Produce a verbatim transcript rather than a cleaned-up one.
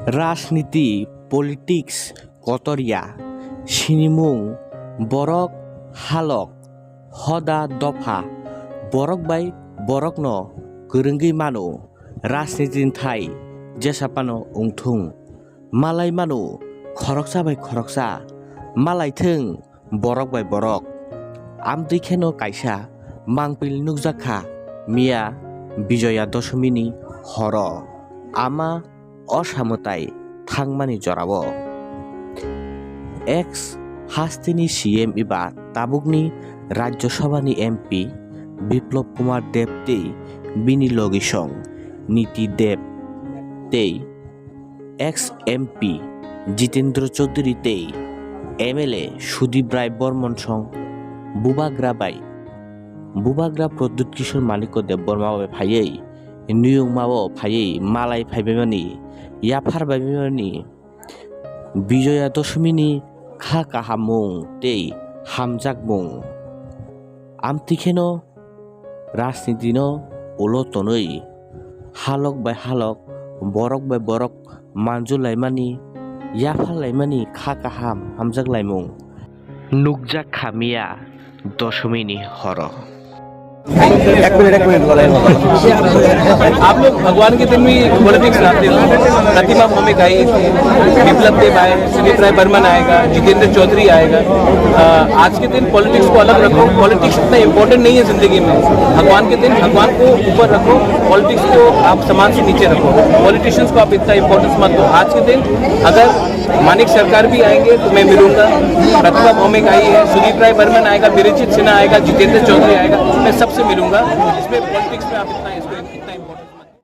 Rajniti, politics, kotorya, sinimung, borok, halok, hoda, dopha, borok bai borokno kwrwngwi mano, rajnitini thai jesa phano wngthung, malai mano, khoroksa bai khoroksa, malai thung, borok bai borok. Amtwi kheno kaisa mangpil nukjak kha miya Bijoya Dosomini horo. Ama o samwtai thangmani jorao. Ex hasteni C M eba tabukni Rajya Sabhani M P Biplab Kumar Deb tei bini logisong Niti Deb tei ex M P Jitendra Chaudhary tei M L A Sudip Rai Barman song Bubagra bai Bubagra Pradyut Kishore Manikya Debbarma bai phaiwi Niyungma o phaiwi malai phaibaimani, yaphar baibaimani, Bijoya Dosomini kha kahammung tei hamjakmung. Amtwi kheno rajnitino ulo tonwi halok bai halok, borok bai borok manjulaimani, yapharlaimani kha kaham hamjaklaimung nukjak kha miya Dosomini horo. एक मिनट एक मिनट लड़ाई हो आप लोग भगवान के दिन भी पॉलिटिक्स लाते हो। प्रतिमा भौमिक आई, विप्लव देव आए, सुदीप राय बर्मन आएगा, जितेंद्र चौधरी आएगा। अ, आज के दिन पॉलिटिक्स को अलग रखो। पॉलिटिक्स इतना इंपॉर्टेंट नहीं है जिंदगी में। भगवान के दिन भगवान को ऊपर रखो, पॉलिटिक्स को आप समाज से नीचे रखो। पॉलिटिशियंस को आप इतना इंपॉर्टेंस मत दो। आज के दिन अगर मानिक सरकार भी आएंगे तो मैं मिलूंगा। प्रतिभा भौमिक आई है, सुदीप राय बर्मन आएगा, बिरेचित सिन्हा आएगा, जितेंद्र चौधरी आएगा, मैं सबसे मिलूंगा। इसमें पॉलिटिक्स में आप इतना